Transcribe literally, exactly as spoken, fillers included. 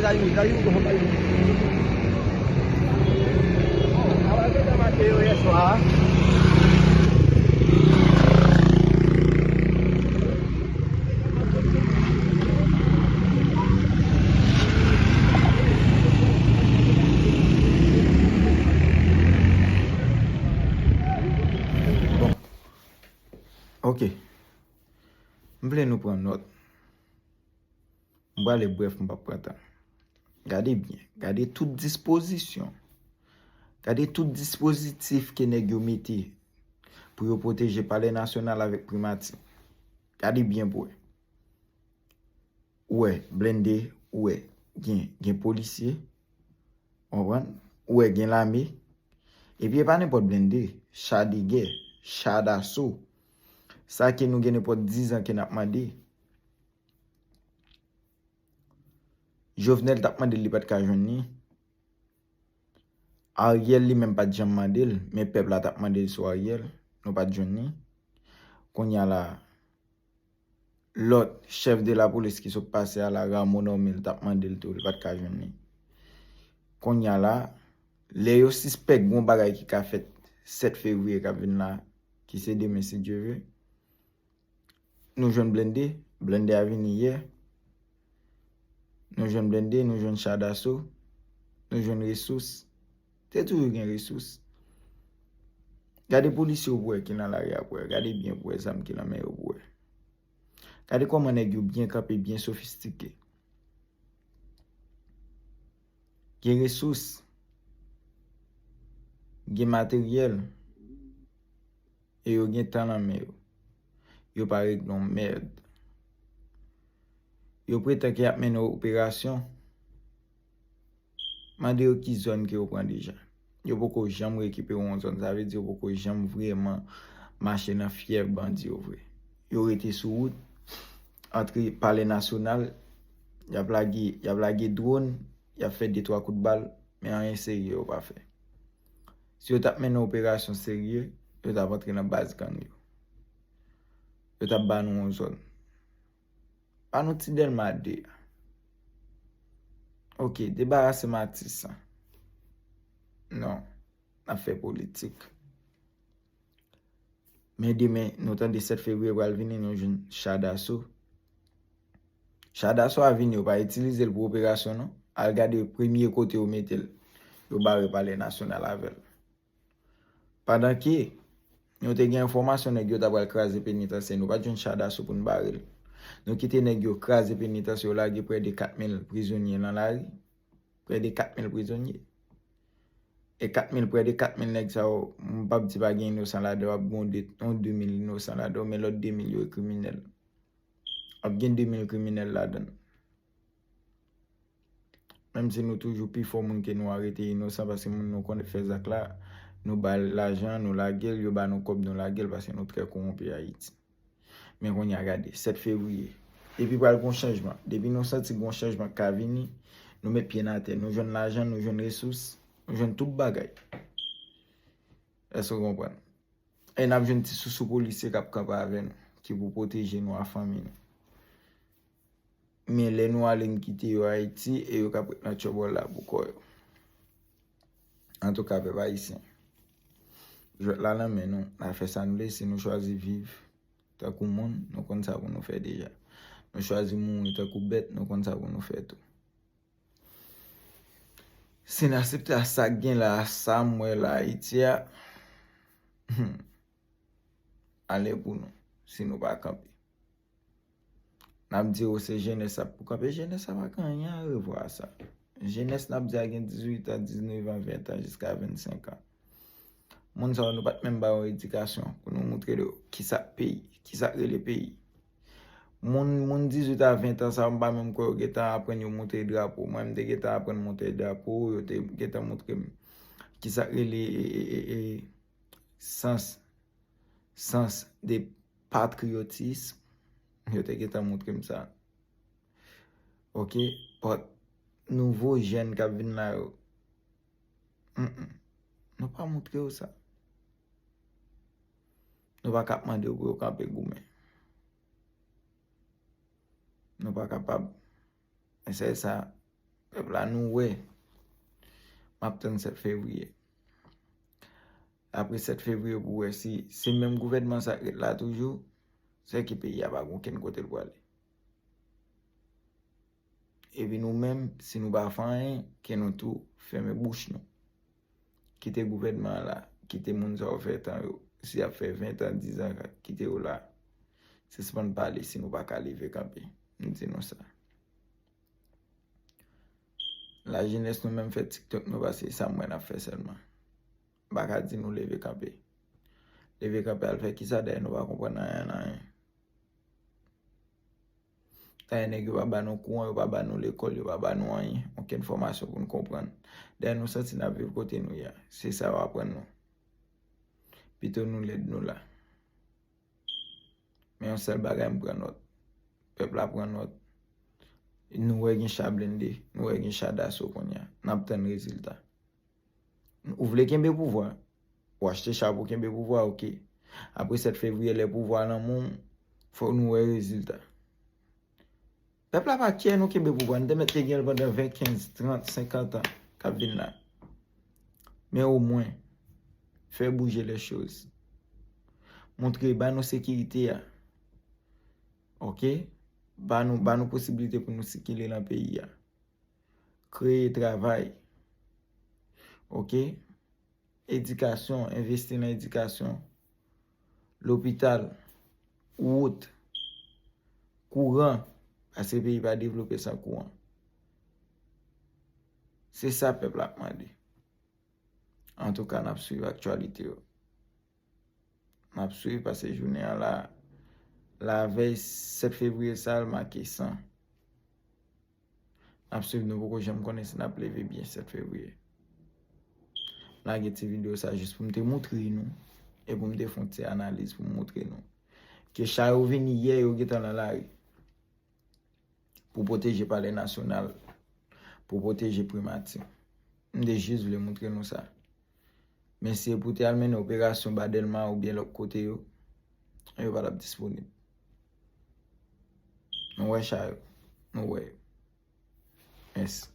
Dayou, dayou, dayou. Bon, ala gen nan maten yo yè swa. Bon. Ok. M vle nou pran nòt. M prale brèf, m p ap pran tan. Gade byen, gade tout dispozisyon. Gade tout dispozitif ke nèg yo mete pou yo pwoteje Palè Nasyonal avèk Primati. Gade byen pou wè. Ou wè blende, ou wè gen, gen polisye, w konprann? Ou wè gen lame. Epi e pa nenpòt blende, cha de gè, cha daso. Sa ke nou gen nenpòt diz an ke n ap mande. Jovenel t ap mande l, li pa t ka jwenn li. Ariel li menm pa t janm mande l, men pèp la t ap mande l sou Ariel, nou pa t jwenn li. Kounye a la, lòt chèf de lapolis ki sot pase a la, Rameau Normil t ap mande l tou, li pa t ka jwenn li. Kounye a la, lè yo sispèk gon bagay ki ka fèt sèt fevriye k ap vin la, ki se demen si Dye ve, nou jwenn blende, blende a vini yè. Nou jwenn blende, nou jwenn cha daso, nou jwenn resous. Te toujou gen resous. Gade polisye yo pou wè ki nan lari a pou wè. Gade byen pou wè zam ki nan men yo pou wè. Gade kòman nèg yo byen kanpe, byen sofistike. Gen resous, gen materyèl, e yo gen tan nan men yo. Yo pa regle yon mèd. Yo pretann ke y ap mennen operasyon. Mande yo ki zòn ke yo pran deja. Yo poko janm rekipere yon zòn. Sa vle di yo poko janm vrèman mache nan fyèv bandi yo vre. Yo rete sou wout, antre Palè Nasyonal, y ap lage, y ap lage dwòn, y ap fè de twa kout bal, men anyen serye yo pa fè. Si yo t ap mennen operasyon serye, yo t ap antre nan baz gang yo. Yo t ap ba nou yon zòn. Ba nou ti Dèlma de a. Ok, debarase Matisan. Non, n ap fè politik. Men demen, nou tande sèt fevriye pral vini, nou jwenn cha daso. Cha daso a vini, yo pa itilize l pou operasyon, non. Al gade premye kote yo mete l. Yo bare Palè Nasyonal avè l. Pandan ke nou te gen enfòmasyon nèg yo ta pral kraze penitansye, nou pa t jwenn cha daso pou n bare l. Nou kite nèg yo kraze penitansye, yo lage prè de kat mil prizonye nan lari. Prè de kat mil prizonye. E kat mil, prè de kat mil nèg sa yo, m p ap di pa gen inosan ladan yo, ap gen yon de, yon de mil inosan ladan yo, men lòt de mil yo e kriminèl. Ap gen de mil kriminèl ladan l. Menm si nou toujou pi fò moun ke nou arete inosan, paske moun nou konnen fè zak la, nou ba l lajan, nou lage l, yo ba nou kòb, nou lage l, paske nou trè kowonpi Ayiti. Men kounye a gade, sèt fevriye. Depi pral gon chanjman. Depi nou santi gon chanjman ka vini, nou met pye n atè. Nou jwenn lajan, nou jwenn resous, nou jwenn tout bagay. Èske w konprann? E n ap jwenn ti sousou polisye k ap kanpe avè nou, ki pou pwoteje nou ak fanmi nou. Men lè nou ale n kite yo Ayiti, e yo k ap ret nan tchòbòl la pou kò yo. Antouka, pèp ayisyen, jwèt la nan men nou, n a fè sa n vle, si nou chwazi viv tankou moun, nou konn sa pou nou fè deja. Nou chwazi mouri tankou bèt, nou konn sa pou nou fè tou. Si n aksepte a sa k gen la, a sa m wè la Ayiti a, hmm, ale pou nou, si nou pa kanpe. N ap di yo se jenès ap pou kanpe. Jenès la pa gen anyen a revwa a sa. Jenès n ap di a gen dizuit an, diznèf an, ven an, jiska vennsenk an. Moun sa yo, nou pa t menm ba yo edikasyon pou nou moutre yo kisa k peyi, kisa k rele peyi. Moun, moun dizuit a ven an sa yo, m pa menm kwè yo gentan aprann yo moutre drapo. Mwen, m te gentan aprann moutre drapo, yo te gentan moutre m kisa k rele, e, e, e, e, sans, sans de patriyotism. Yo te gentan moutre m sa. Ok, but nouvo jèn k ap vin la yo, mm, mm, nou pa moutre yo sa. Nou pa ka ap mande yo pou yo kanpe goumen. Nou pa kapab. E se sa, Pèp la, nou wè. M ap tann sèt fevriye. Apre sèt fevriye pou wè si se menm gouvènman sa k ret la toujou, se ki peyi a pa gen okenn kote l prale. Epi nou menm, si nou pa fè anyen, ke nou tou fèmen bouch nou. Kite gouvènman an la, kite moun sa yo fè tan yo. Si y ap fè ven tan, diz an, kite yo la. Sispann pale si nou pa ka leve kanpe. M di nou sa. Lajenès nou menm fè TikTok nou pase, sa m wè n ap fè sèlman. M pa ka di nou leve kanpe. Leve kanpe al fè kisa dèyè nou pa konprann anyen nan anyen. Dayè nèg yo pa ba nou kouran, yo pa ba nou lekòl, yo pa ba nou anyen, okenn fòmasyon pou n konprann. Dayè nou santi n ap viv kote nou ye a. Se sa yo aprann nou. Pito nou lèd nou la. Men yon sèl bagay m pran nòt. Pèp la pran nòt. Nou wè gen cha blende, nou wè gen cha daso kounye a. N ap tann rezilta. Ou vle kenbe pouvwa? Ou achte cha pou kenbe pouvwa, oke. Apre sèt fevriye, lè pouvwa nan men w, fòk nou wè rezilta. Pèp la pa kè nou kenbe pouvwa. Nou te mèt te gen l pandan ven, kenz, trant, senkant an k ap vin la. Men omwen, fè bouje lè choz. Montre, ba nou sekirite a. Oke? Ba nou, ba nou posiblite pou nou sikile nan peyi a. Kreye travay. Oke? Edikasyon, envesti nan edikasyon. Lopital, wout, kouran, paske peyi pa devlope san kouran. Se sa pèp la ap mande. Antouka, n ap swiv aktyalite yo. N ap swiv paske jounen an la, lavèy sèt fevriye sa, l make san. N ap swiv, nou poko janm konnen si n ap leve byen sèt fevriye. M lage ti videyo sa jis pou m te moutre nou e pou m te fè yon ti analiz pou m moutre nou ke cha yo vini yè, yo gentan nan lari pou pwoteje Palè Nasyonal, pou pwoteje Primati. M te jis vle moutre nou sa. Men si e pou te al mennen operasyon ba Dèlma oubyen lòt kote yo, yo pa t ap disponib. Nou wè cha yo. Nou wè yo. Mèsi.